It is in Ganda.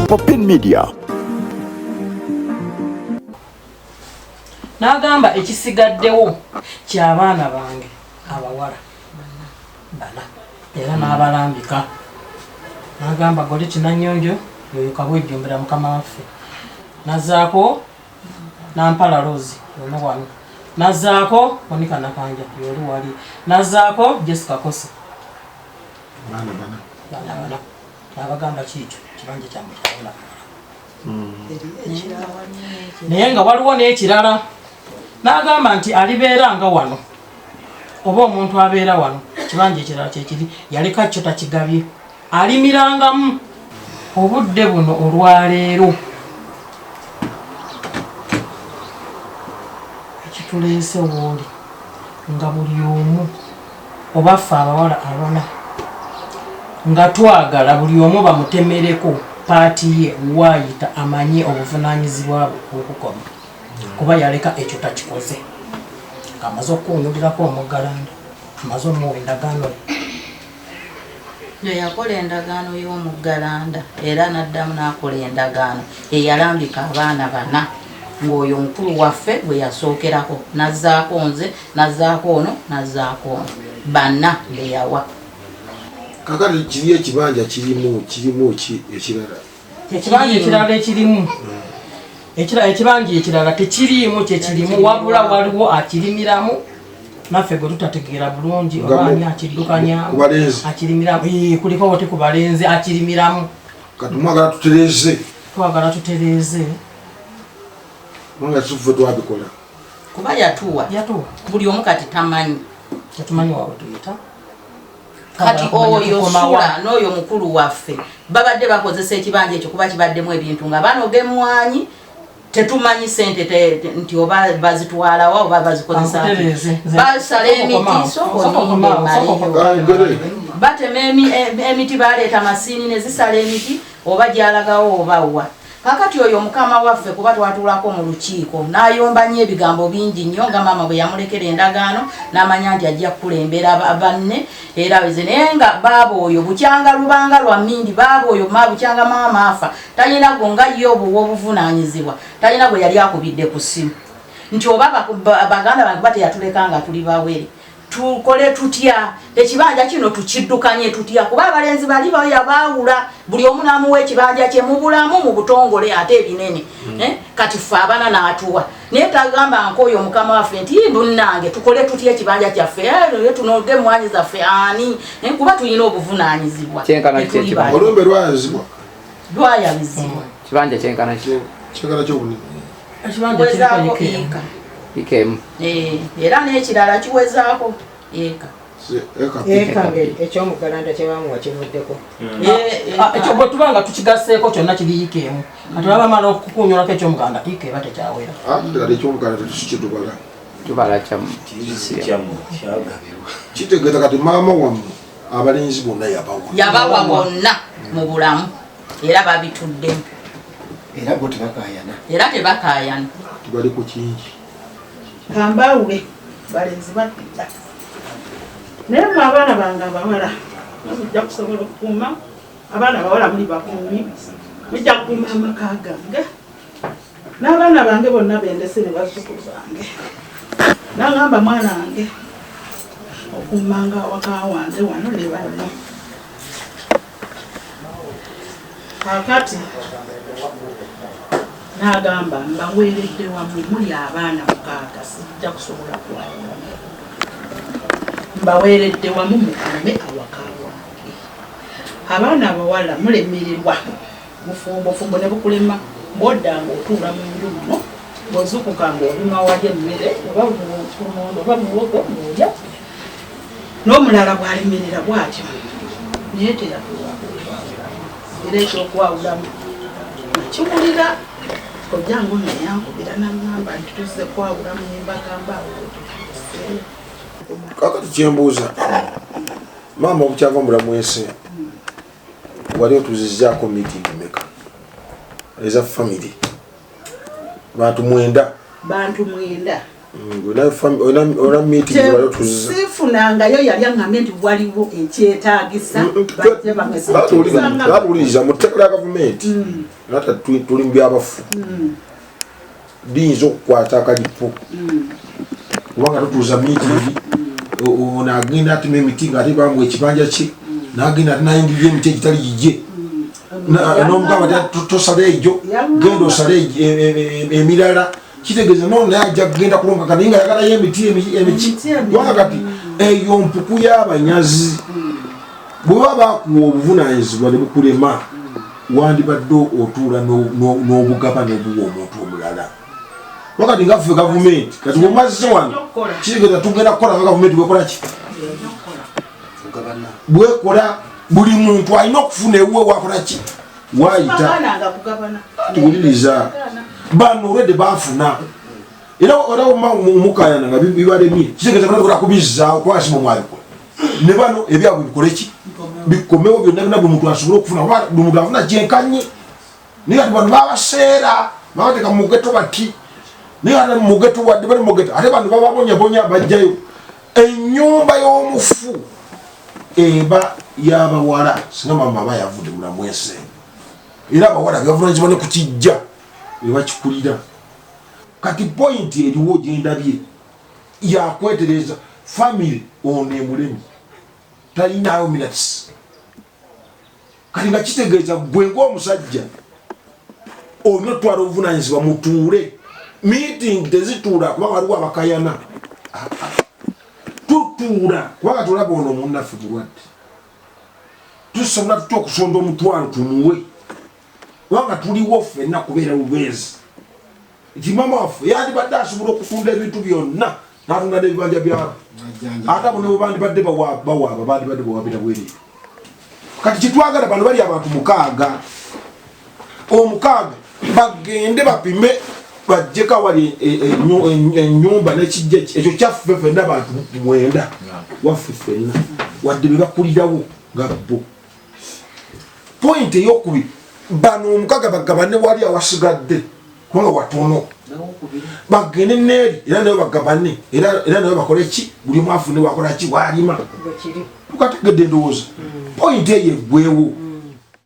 Popin Media. N'agamba ekisigaddewo ky'abaana bange abawala bana era n'abalambika n'agamba Goleti Nanyonjo yoyo Kabwejjumbira mukama waffe nazaako Nampala Rose ono wano nazaako Monica Nakanja yoli wali nazaako Jessica Kosi baana bana baana bana n'abagamba kiikyo kibanja kyammwe kyabona naye nga waliwo n'ekirala n'agamba nti alibeera nga wano oba omuntu abeera wano kibanja ekirala kyekiri yaleka kyo takigabye alimirangamu obudde buno olwaleero ekituleese wooli nga buli omu oba ffe abawala abana nga twagala buli omu bamutemereko paati ye waayita amanye obuvunaanyizibwa bwe okukoma kuba yaleka ekyo takikoze ng'amaze okukuwunyulirako omuggalanda amaze omuwa endagaano ye. Yakola endagaano y'omuggalanda era n'addamu n'akola endagaano eyalambika abaana bana ng'oyo omukulu waffe gwe yasookerako n'azzaako nze n'azzaako ono n'azzaako ono bana be yawa. Kakati kiri ekibanja kirimu kirimu ki ekirala? Ekibanja ekirala ekirimu ekibanja ekirala tekiriimu kyekirimu wabula waliwo akirimiramu naffe gwe tutategeera bulungi oba ani akiddukanyamu akirimiramu kuliko wote ku balenzi akirimiramu. Kati mwagala tutereeze? Twagala tutereeze kubanga siffe twabikola kuba yatuwa buli omu kati tamanyi tetumanyi wawe tuyita kati oyo sula n'oyo mukulu waffe babadde bakozesa ekibanja ekyo kuba kibaddemu ebintu nga banoga emmwanyi tetumanyi sente nti oba bazitwalawa oba bazikozesa basala emiti sokonimaleyo batema emiti baleeta masiini nezisala emiti oba gyalagawo oba wa Kakati oyo mukama waffe kuba twatuulako mu lukiiko n'ayomba nnyo ebigambo bingi nnyo nga maama bwe yamulekera endagaano n'amanya nti ajja kukulembera banne era weze naye nga baaba oyo bukyanga lubanga lwa mmindi baaba oyo ma bukyanga maama afa talina gwo nga ye obuwa obuvunaanyizibwa talina gwe yali akubidde ku ssimu nti oba baganda bange kuba teyatuleka nga tuli bawere Tukole tutya ekibanja kino tukiddukanye tutya kuba abalenzi bali bayabaawula buli omu n'amuwa ekibanja kye mu bulamu mu butongole ate ebinene eh? Kati ffe abana n'atuwa naye tagamba nkoyo mukama waffe nti munnange tukole tutya ekibanja kyaffe eh, tunoge emmwanyi zaffe ani eh, kuba tulina obuvunaanyizibwa olumbe lwayazibwa lwayabizibwa kibanja kyenkana ki kyenkana kyobunene kiwezaako eka eka emu eh, era n'ekirala kiwezaako eka eka ekyomuggalanda kyebamuwa kivuddeko hmm. eh, eh, ah, ekyo bwe tuba nga tukigasseeko kyonna kiri yiika emu kati baba bamala okukunyolako ekyomuganda yiika eba tekyawera ah, ekyomuganda tetukitubala tubala kyamu kitegeeza kati maama wammwe abalenzi bonna yabawa yabawa bonna mu bulamu era babituddemu era bo tebakayana era tebakayana tubali ku kingi kambawule balenzi batidda naye mwe abaana bange abawala mujja kusobola okukuuma abaana abawala muli bakuumi mujja kukuuma amaka gange n'abaana bange bonna bendese ne bazzukulu bange nangamba mwana wange okuumanga awaka wange wano ne banno Kaakati n'agamba mbaweeredde wamu muli abaana mukaaga sijja kusobola kwawula mbaweeredde wamu mukuume awaka wange abaana abawala mulemererwa bufumbofumbo ne bukulema bwodda ng'otuula mu nju muno bw'ozukuka ng'olima wali emmere oba lumonde oba muwogo ng'olya n'omulala bw'alemerera bw'atyo naye teyatuwa era ekyokwawulamu nakiwulira kojjange ono yankubira naŋŋamba nti tuzze kwawulamu nembagamba awo wetutuuse kakati kyembuuza maama obukyava mulamu ensi wali otuzizaako meeting meka eza family bantu mwenda bantu mwenda sifunangayo yali aŋambye nti waliwo ekyetagisa batuwuliriza mu tteeka lya gavumenti mm. Ata tuli mu byabafu. Liyinza okukwata akalipo. Kubanga tutuuza meeting, ono agenda atema emiti nga ate bamuwa ekibanja kye, n'agenda ate n'ayingirira emiti egitali gigye. N'omugamba nti tosala egyo, genda osale emirala. Kitegeeza no naye ajja kugenda kulonga naye nga ayagalayo emiti emiki. Kubanga kati eyo mpuku y'abanyazi. Bwe baba bakuwa obuvunaanyizibwa ne bukulema, wandibadde otuula n'obugaba n'obuwa omuntu omulala. Wakati nga ffe gavumenti kati bwemazze wano kitegeeza tugenda kukola nga gavumenti bwekola ki? Bwekola buli muntu alina okufuna ewuwe wakola ki? Waayita. Tuwuliriza bano olwedde baafuna era era mukayana nga bibalemye kitegeeza bana tukola kubizzaawo kuba si mwe mwabikola ne bano ebyabwe bikole ki? Bikomewo byonna byonna buli muntu asobole okufuna kuba buli muntu afuna kyenkanyi. Naye kati bano babaseera babateeka mu mugeto bati naye ate mu mugeto wadde bali mu mugeto ate bano bababonyabonya bajjayo ennyumba y'omufu eba y'abawala singa maama aba yavudde mulamu ensi era abawala bebavunanyizibwa ne ku kijja bebakikulira. Kati pointi eriwo gyendabye yakwetereza family ono emulemi talinayo minutes. Kati nga kitegeeza gwe ng'omusajja olina otwala obuvunanyizibwa mutuule meeting tezituula kubanga waliwo abakayana. Tutuula kubanga tulaba ono munnaffe mulwadde, tusobola tutya okusonda omutwalo tumuwe kubanga tuliwo ffenna kubeera lubeezi nti maama waffe yandibadde asobola okutunda ebintu byonna n'atunda n'ebibanja byabo ate abo nebo bandibadde bawaaba bandibadde bawabira bwereere. Kati kyetwagala bano bali abantu mukaaga omukaaga bagende bapime bajjeko awali ennyumba n'ekijja ekyo kyaffe ffenna bantu mwenda waffe ffenna wadde be bakulirawo nga bo. Point eyokubiri bano omukaga bagabane wali awasigadde kubanga watono bagende neeri era nayo bagabane era nayo bakole ki buli omu afune wakola ki walima. Tukategedde endowooza point eyo eggwewo.